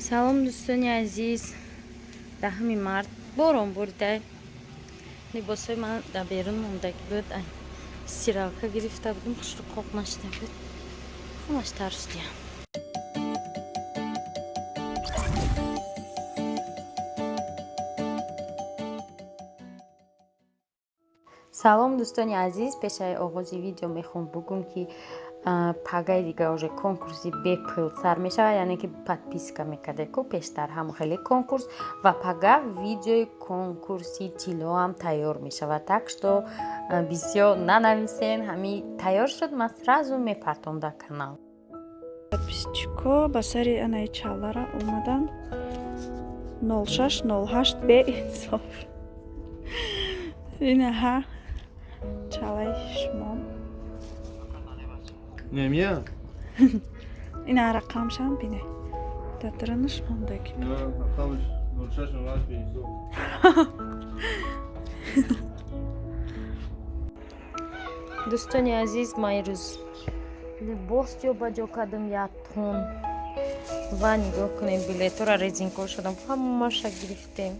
Салом, дӯстони азиз. 10-уми март, борон борида. Либосҳои ман дар берун мондагӣ буд, стиралка гирифта будем, хушрӯ қоқ нашида буд, ҳамаш тар шудиям. Салом, дӯстони азиз. Пешаи оғози видео мехоҳам бугум, ки пагаи дига уже конкурси бепул сар мешавад, яъне ки подписка мекарде ку пештар, ҳам хеле конкурс, ва пага видеои конкурси тиллоам тайёр мешавад. Так что бисёр нанависен, ҳами тайёр шуд, ман сразу мепартом дар канал. Подписчико ба сари анаи чаллара омадан, 0608 беинсоф. Инаҳа чалаи шумо. Немия? Ина рақамшам бине, дар дарунаш мондаги. Рақамш 0608 беинсоф. Дӯстони азиз, ман ирӯз либос ҷобаҷо кардам як тон ва нигоҳ кунем, билетҳоро резинкор шудам, ҳамаша гирифтем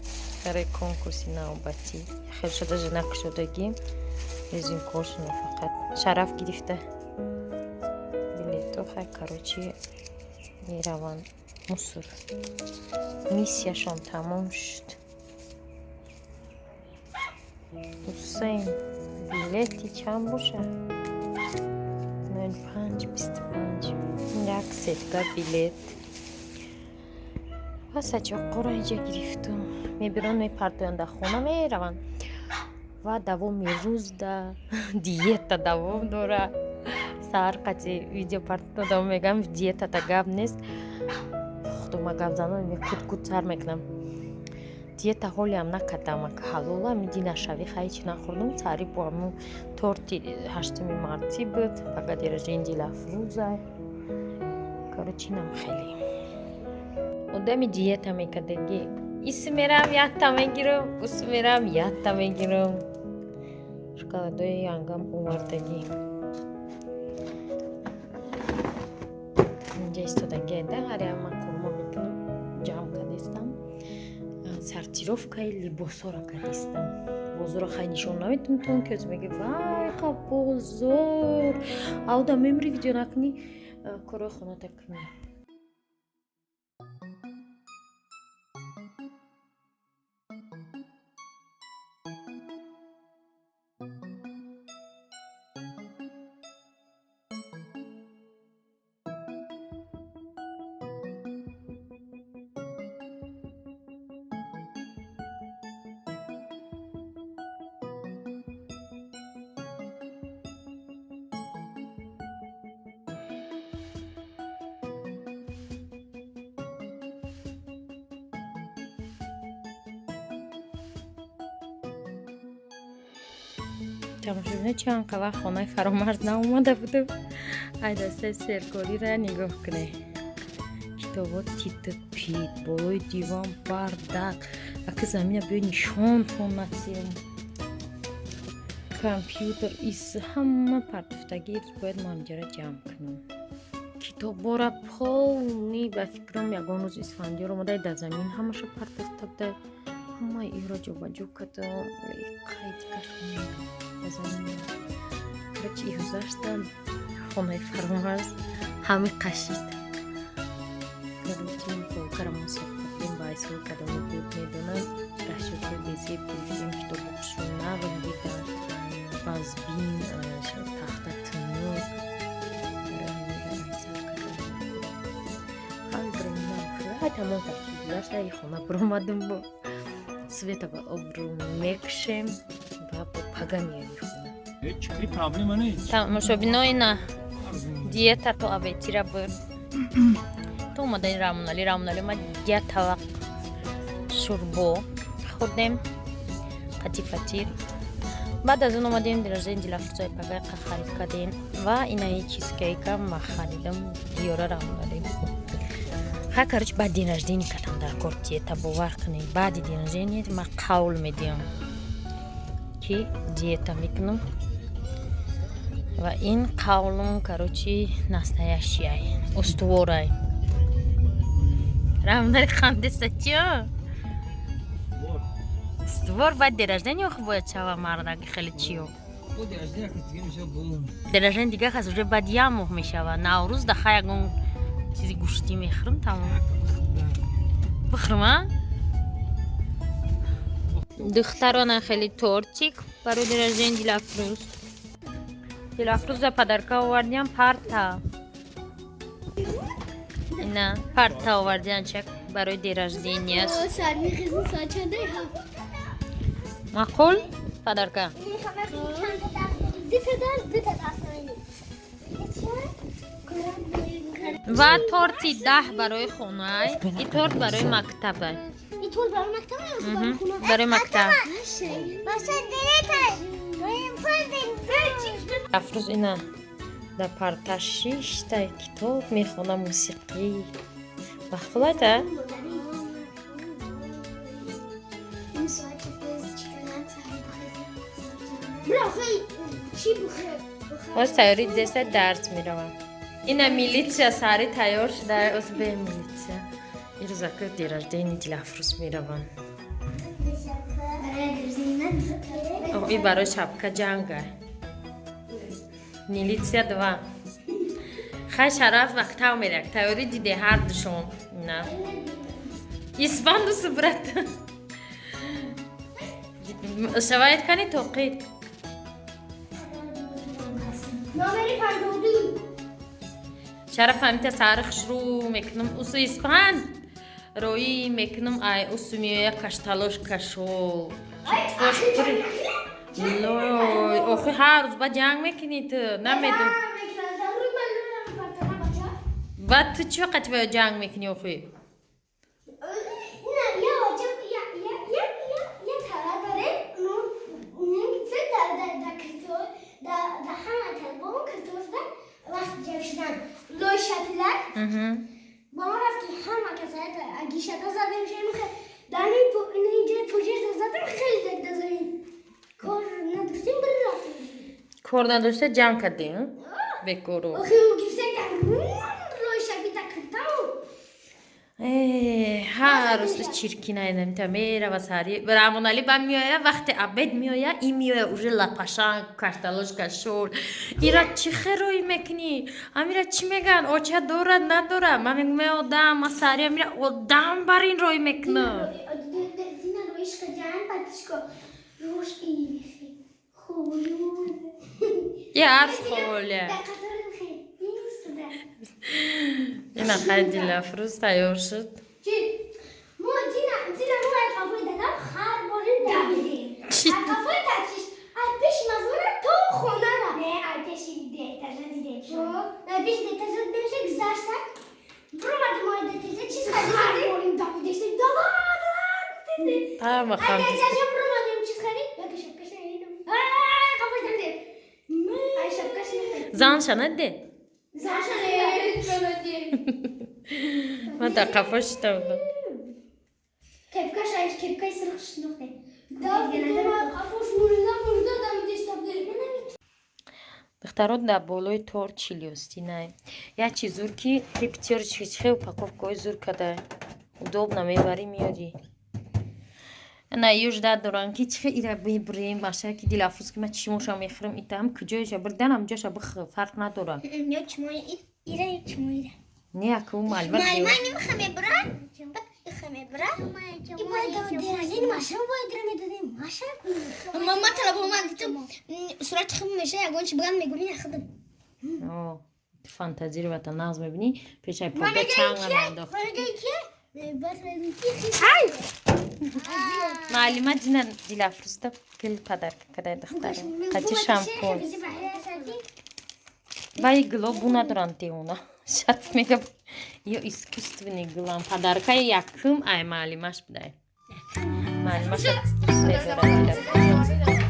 барои конкурси навбатӣ. Хел шуда, накушодагӣ резинкоршуна, фақат шараф гирифта билетҳо. Хай, короче, мераванд мусор, миссияшон тамом шуд. Ҳусейн, билети чанд бошад? 05, 25, як сетка билет ва сачоққоро инҷа гирифтум. Мебирон, мепартоянд, дар хона мераванд ва давоми рӯзда диета давом дора. Саҳар қати видео партодам, мегӯям, диетата гап нест. Худо, ма гап занон куд-куд сар мекунам. Диета ҳолиам накардам, ҳалола динашавӣ, хай, ҳеч нахӯрдум. Саҳарӣ бо ҳамун торти 8-уми мартӣ буд, фақат день рождения Дилафрӯза. Короче, инам хеле одами диета мекардагӣ. Ису мерам, якта мегирам, усу мерам, якта мегирам. Шоколадои янгам овардагӣ, инҷа истодагӣ да. Ҳар як ман курма мекунам, ҷамъ кардистам, сортировкаи либосҳоро кардистам. Бозорро хай нишон наметум тон, ки меги: «Вай, қа бозор ауда мемри». Видео накунӣ, корҳои хоната кунӣ. Тамошобино, чанд вақт хонаи Фаромарз наомада будам. Ай дастаи серкориро нигоҳ кунед: китобо титу пит, болои диван бардак. Аки замина биё нишон фонатием. Компютер ис ҳама партуфтагӣ, бояд муамҷара ҷамъ кунам. Китобора полный, ба фикрам, ягон рӯз Исфандиёр омада, дар замин ҳамаша партофта буда. Ҳамаи инро ҷобаҷо кардам, қайдикаш ба замин. Короче, гузаштам хонаи Фаромарз, ҳами қашид. Короче, полкарамо сохта будем, ба айсҳои кадомо буд, медонам. Расчётҳои безеб гирифтем, китобо хушрӯ нағм дидан, вазбин, тахта тунук. Тамом кард, гузашта и хона биромадем, бо света ба обрӯ мекушем ва бо пага меоем хона. Ҳеҷ проблема нест. Тамошобино, ина диета то абетира буд, то омадани Рамонали. Рамонали ма як тавақ шӯрбо хӯрдем, қати фатир. Баъд аз он омадем день рождения Дилафрӯзаи пагай харид кардем ва инаи чизкейка ма харидам диёра Рамонали. Ха, короче, баъд день рождения кардам дар кор диета, бовар кунед. Баъди день рождения ма қавл медиҳам, ки диета мекунам, ва ин қавлум, короче, настоящий, устуворай. Рамдари хандеста чиё? Створ баъд день рождения охи бояд шава, мардаки хеле чиё. День рождения дига хас, уже баъд як моҳ мешава. Наврӯз даха ягон чизи гӯштӣ мехӯрм, тамом. Бихӯрм, а? Духтарона, хеле тортик барои день рождения Дилафрӯз. Дилафрӯза подарка овардиам, парта. Ина парта овардиан чак барои день рождения. Маъқул подарка? Ва торти 10 барои хонай, и торт барои мактабай. Барои мактаб. Афрӯз ина дар парта шишта, китоб мехона, мусиқӣ. Маъқулата? Боз тайёрӣ дидаста, дарс меравам. Ина милитсия саҳарӣ тайёр шуда, оз бе милитсия. Ирӯзака день рождения Дилафрӯз мераванд. И барои шапка ҷанга. Милитсия два. Хай, Шараф мактаб мерак. Тайёрӣ диде ҳар душон. На. Исфанду субрат. Шаваед кани тоқид. Номери 52. Шараф ҳамита саҳари хушрӯ мекунам. Усу Исфанд роӣ мекунам, ай усу меоя, кашталош кашол. Лой, охи ҳар рӯз ба ҷанг мекунӣ ту, намедон. Баъд ту чӣ қати ба ҷанг мекунӣ охи? با ما رفتیم همه کسایی گیشه زدیم داریم اینجا پوجر زدیم، خیلی دگ زدیم، کار نداشتیم، بر رفتیم. Кор надошта ҷанг кардем бекору. آخه او گیشه لای شبیه تکرتاو. Ҳар рӯз чиркинайнамита мерава саҳари. Раҳмоналӣ ба меоя, вақте обед меоя, и меоя уже лапашан, кашталош кашол. Ира чӣ хел роӣ мекунӣ? Амира чӣ мегӯянд? Оча дорад, надорад? Ман мегӯям, е одам, ман саҳари амира одам бар ин роӣ мекунам. دینا رویش کجان پاتشکو روش اینی خوب. И арз холе. در قطار خیلی نیست. Ина хай, Дилафрӯз тайёр шуд. چی؟ ما دینا دینا رو قفای دادم، هر باری دویدیم. چی؟ قفای تکیش از پیش مزمانه تا خونه را. نه، از پیش دیتاژ دیده. نه، پیش دیتاژ نمیشه گذشتن. برو ما دیتاژ چیز خرید. هر باریم دویدیم. دوا دوا. Ҳама از دیتاژ برو مادیم چیز خرید. یکی شبکش نه. قفای دادیم. ای شبکش نه. Занша наде? زنش نه. Ман дар қафо шита будам. کپکش ایش کپکای سرخ شناخته. قفاش مرده مرده دویدش. Духтаро, дар болои торт чилиостинай. Як чиз зур, ки три пятёрочки упаковкаҳои зур када. Удобно мебарӣ, меёрӣ. На ёжда дорам ки чихе ира бибурем, баша ки Дилафрӯз, ки ман чишмоша мехӯрам, итам куҷояша бурданам, ҷоша бихӯ, фарқ надорам. ё чмои ира, ё чмоира. Не, аку маълума. Маълума нимха мебура, иха мебура. И бояд дерождени маша бояд медодем маша. Мама талабо ман дидам, сурати хуб меша, ягон чи бигам, мегӯм ина худам. Фантазировата нағз мебинӣ, пешай пода чанга меандохт. Маълима дина Дилафрӯзда гул подарка кадай, духтаро, қати шампун. Вай гуло бу надоранд, девона. Шарф мега, ё искусственный гулам. Подаркаи якум ай маълимаш будай. Маълимаша дӯст медорад Дилафрӯз.